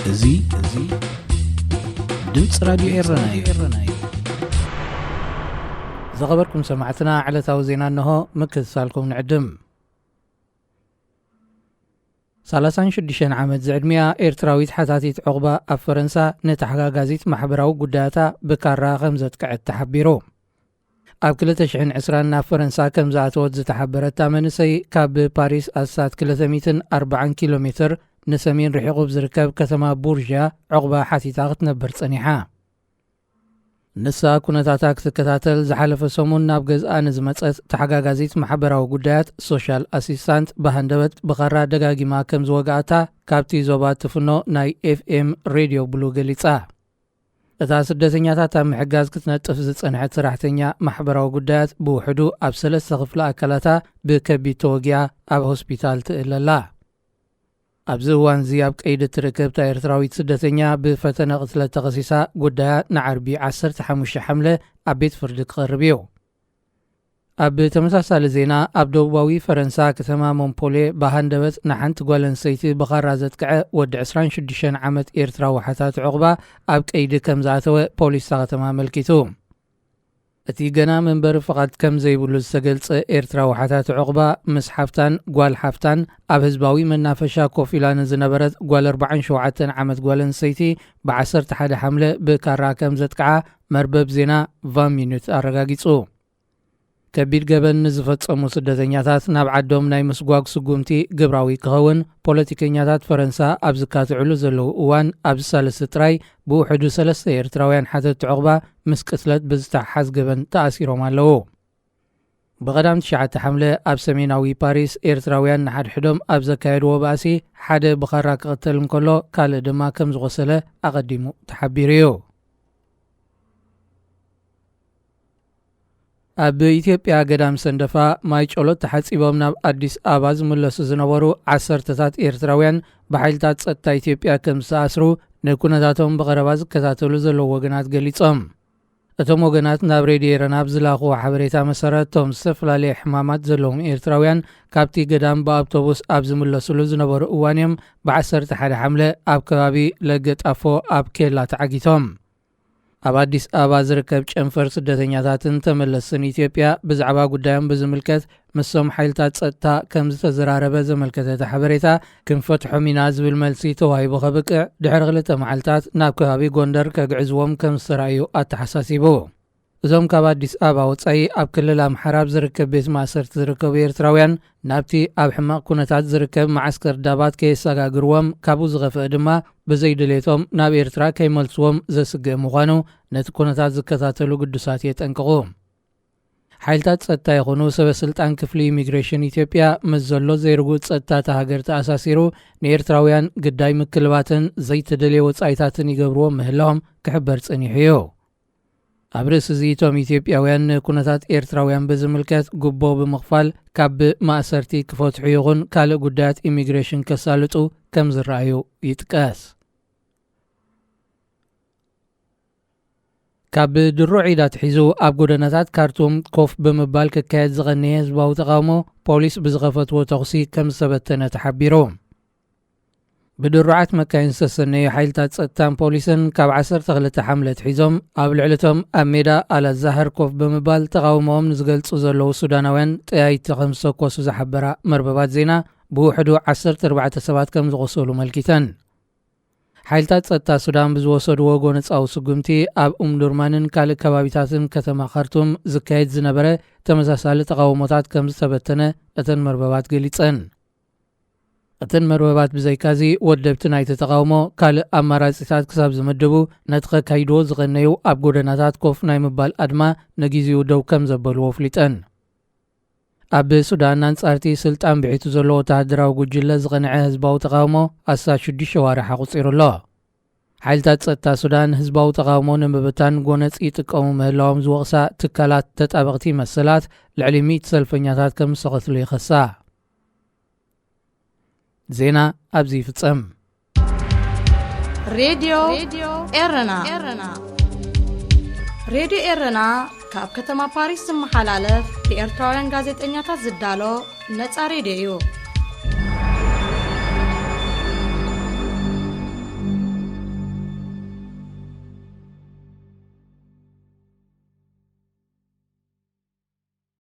እዚ እዚ ድምፂ ራዲዮ ኤረና እዩ። ዝኸበርኩም ሰማዕትና፣ ዕለታዊ ዜና እንሆ። ምክትታልኩም ንዕድም። ሰላሳን ሽዱሽተን ዓመት ዝዕድሚያ ኤርትራዊት ሓታቲት ዑቕባ ኣብ ፈረንሳ ንተሓጋጋዚት ማሕበራዊ ጉዳያታ ብካራ ከም ዘጥቅዐት ተሓቢሩ። ኣብ ክልተ ሽሕን ዕስራን ናብ ፈረንሳ ከም ዝኣተወት ዝተሓበረታ መንእሰይ፣ ካብ ፓሪስ ኣስታት ክልተ ሚእትን ኣርባዓን ኪሎ ሜትር ንሰሜን ርሒቑ ኣብ ዝርከብ ከተማ ቡርዥያ ዑቕባ ሓቲታ ክትነብር ጸኒሓ። ንሳ ኩነታታ ክትከታተል ዝሓለፈ ሰሙን ናብ ገዝኣ ንዝመጸት ተሓጋጋዚት ማሕበራዊ ጉዳያት፣ ሶሻል ኣሲስታንት፣ ብሃንደበት ብኻራ ደጋጊማ ከም ዝወግኣታ ካብቲ ዞባ ትፍኖ ናይ ኤፍኤም ሬድዮ ብሉ ገሊጻ። እታ ስደተኛታት ኣብ ምሕጋዝ ክትነጥፍ ዝጸንሐት ሰራሕተኛ ማሕበራዊ ጉዳያት፣ ብውሕዱ ኣብ ሰለስተ ክፍለ ኣካላታ ብከቢድ ተወጊኣ ኣብ ሆስፒታል ትእለ ኣላ። ኣብዚ እዋን እዚ ኣብ ቀይዲ እትርከብ እታ ኤርትራዊት ስደተኛ፣ ብፈተነ ቅትለት ተኸሲሳ ጉዳያ ንዓርቢ ዓሰርተ ሓሙሽተ ሓምለ ኣብ ቤት ፍርዲ ክቐርብ እዩ። ኣብ ተመሳሳሊ ዜና፣ ኣብ ደቡባዊ ፈረንሳ ከተማ ሞንፖልየ ብሃንደበት ንሓንቲ ጓል ኣንስተይቲ ብኻራ ዘጥቅዐ ወዲ ዕስራን ሽዱሽተን ዓመት ኤርትራዊ ሓታቲ ዑቕባ ኣብ ቀይዲ ከም ዝኣተወ ፖሊስ እታ ከተማ ኣመልኪቱ። እቲ ገና መንበሪ ፍቓድ ከም ዘይብሉ ዝተገልጸ ኤርትራዊ ሓታቲ ዑቕባ፣ ምስ ሓፍታን ጓል ሓፍታን ኣብ ህዝባዊ መናፈሻ ኮፍ ኢላ ንዝነበረት ጓል ኣርባዓን ሸውዓተን ዓመት ጓል ኣንስተይቲ ብዓሰርተ ሓደ ሓምለ ብካራ ከም ዘጥቅዓ መርበብ ዜና ቫን ሚኒት ኣረጋጊጹ። ከቢድ ገበን ንዝፈጸሙ ስደተኛታት ናብ ዓዶም ናይ ምስጓግ ስጉምቲ ግብራዊ ክኸውን፣ ፖለቲከኛታት ፈረንሳ ኣብ ዝካትዕሉ ዘለዉ እዋን፣ ኣብዚ ሳልስቲ ጥራይ ብውሕዱ ሰለስተ ኤርትራውያን ሓተቲ ዑቕባ ምስ ቅትለት ብዝተሓሓዝ ገበን ተኣሲሮም ኣለዉ። ብቐዳም ትሽዓተ ሓምለ ኣብ ሰሜናዊ ፓሪስ፣ ኤርትራውያን ንሓድሕዶም ኣብ ዘካየድዎ ባእሲ፣ ሓደ ብኻራ ክቕተል እንከሎ፣ ካልእ ድማ ከም ዝቖሰለ ኣቐዲሙ ተሓቢሩ እዩ። ኣብ ኢትዮጵያ ገዳም ሰንደፋ ማይ ጨሎት ተሓጺቦም ናብ ኣዲስ ኣበባ ዝምለሱ ዝነበሩ ዓሰርተታት ኤርትራውያን ብሓይልታት ጸጥታ ኢትዮጵያ ከም ዝተኣስሩ ንኩነታቶም ብቐረባ ዝከታተሉ ዘለዉ ወገናት ገሊጾም። እቶም ወገናት ናብ ሬድዮ ኤረና ኣብ ዝላኽዎ ሓበሬታ መሰረት፣ እቶም ዝተፈላለየ ሕማማት ዘለዎም ኤርትራውያን ካብቲ ገዳም ብኣውቶቡስ ኣብ ዝምለስሉ ዝነበሩ እዋን እዮም ብዓሰርተ ሓደ ሓምለ ኣብ ከባቢ ለገጣፎ ኣብ ኬላ ተዓጊቶም። ኣብ ኣዲስ ኣበባ ዝርከብ ጨንፈር ስደተኛታትን ተመለስትን ኢትዮጵያ ብዛዕባ ጉዳዮም ብዝምልከት ምስቶም ሓይልታት ጸጥታ ከም ዝተዘራረበ ዘመልከተ እቲ ሓበሬታ፣ ክንፈትሖም ኢና ዝብል መልሲ ተዋሂቡ ከብቅዕ ድሕሪ ክልተ መዓልታት ናብ ከባቢ ጎንደር ከግዕዝዎም ከም ዝተራእዩ ኣተሓሳሲቡ። እዞም ካብ ኣዲስ ኣበባ ወጻኢ ኣብ ክልል ኣምሓራ ኣብ ዝርከብ ቤት ማእሰርቲ ዝርከቡ ኤርትራውያን ናብቲ ኣብ ሕማቕ ኩነታት ዝርከብ መዓስከር ዳባት ከየሰጋግርዎም፣ ካብኡ ዝኸፍአ ድማ ብዘይድሌቶም ናብ ኤርትራ ከይመልስዎም ዘስግእ ምዃኑ ነቲ ኩነታት ዝከታተሉ ግዱሳት የጠንቅቑ። ሓይልታት ጸጥታ ይኹኑ ሰበ ስልጣን ክፍሊ ኢሚግሬሽን ኢትዮጵያ ምስ ዘሎ ዘይርጉእ ጸጥታ እታ ሃገር ተኣሳሲሩ፣ ንኤርትራውያን ግዳይ ምክልባትን ዘይተደልየ ወጻኢታትን ይገብርዎም ምህላዎም ክሕበር ጸኒሑ እዩ። ኣብ ርእሲ እዚ፣ እቶም ኢትዮጵያውያን ንኩነታት ኤርትራውያን ብዝምልከት ጉቦ ብምኽፋል ካብ ማእሰርቲ ክፈትሑ ይኹን ካልእ ጉዳያት ኢሚግሬሽን ከሳልጡ ከም ዝረኣዩ ይጥቀስ። ካብ ድሮ ዒድ ኣትሒዙ ኣብ ጎደናታት ካርቱም ኮፍ ብምባል ክካየድ ዝቐነየ ህዝባዊ ተቓውሞ፣ ፖሊስ ብዝኸፈትዎ ተኹሲ ከም ዝተበተነ ተሓቢሩ። ብድሩዓት መካይን ዝተሰነዩ ሓይልታት ጸጥታን ፖሊስን ካብ ዓሰርተ ክልተ ሓምለ ኣትሒዞም ኣብ ልዕሊ እቶም ኣብ ሜዳ ኣላዛህር ኮፍ ብምባል ተቓውሞኦም ንዝገልጹ ዘለዉ ሱዳናውያን ጠያይቲ ከም ዝተኮሱ ዝሓበራ መርበባት ዜና፣ ብውሕዱ ዓሰርተ ኣርባዕተ ሰባት ከም ዝቖሰሉ መልኪተን። ሓይልታት ጸጥታ ሱዳን ብዝወሰድዎ ጎነጻዊ ስጉምቲ፣ ኣብ ኡምዱርማንን ካልእ ከባቢታትን ከተማ ካርቱም ዝካየድ ዝነበረ ተመሳሳሊ ተቓውሞታት ከም ዝተበተነ እተን መርበባት ገሊጸን። እተን መርበባት ብዘይካዚ፣ ወደብቲ ናይቲ ተቓውሞ ካልእ ኣማራጺታት ክሳብ ዝምድቡ፣ ነቲ ከካይድዎ ዝቐነዩ ኣብ ጎደናታት ኮፍ ናይ ምባል ኣድማ ንግዜኡ ደው ከም ዘበልዎ ኣፍሊጠን። ኣብ ሱዳን፣ ኣንጻርቲ ስልጣን ብሒቱ ዘሎ ወተሃደራዊ ጉጅለ ዝቐንዐ ህዝባዊ ተቓውሞ ኣስታት ሽዱሽተ ኣዋርሕ ኣቑጺሩ ኣሎ። ሓይልታት ጸጥታ ሱዳን፣ ህዝባዊ ተቓውሞ ንምብታን ጎነጽ ይጥቀሙ ምህላዎም ዝወቕሳ ትካላት ተጣበቕቲ መሰላት፣ ልዕሊ ሚእቲ ሰልፈኛታት ከም ዝሰቐትሉ ይኸሳ። ዜና ኣብዚ ይፍጸም። ሬድዮ ኤረና። ሬድዮ ኤረና ካብ ከተማ ፓሪስ ዝመሓላለፍ ብኤርትራውያን ጋዜጠኛታት ዝዳሎ ነጻ ሬድዮ እዩ።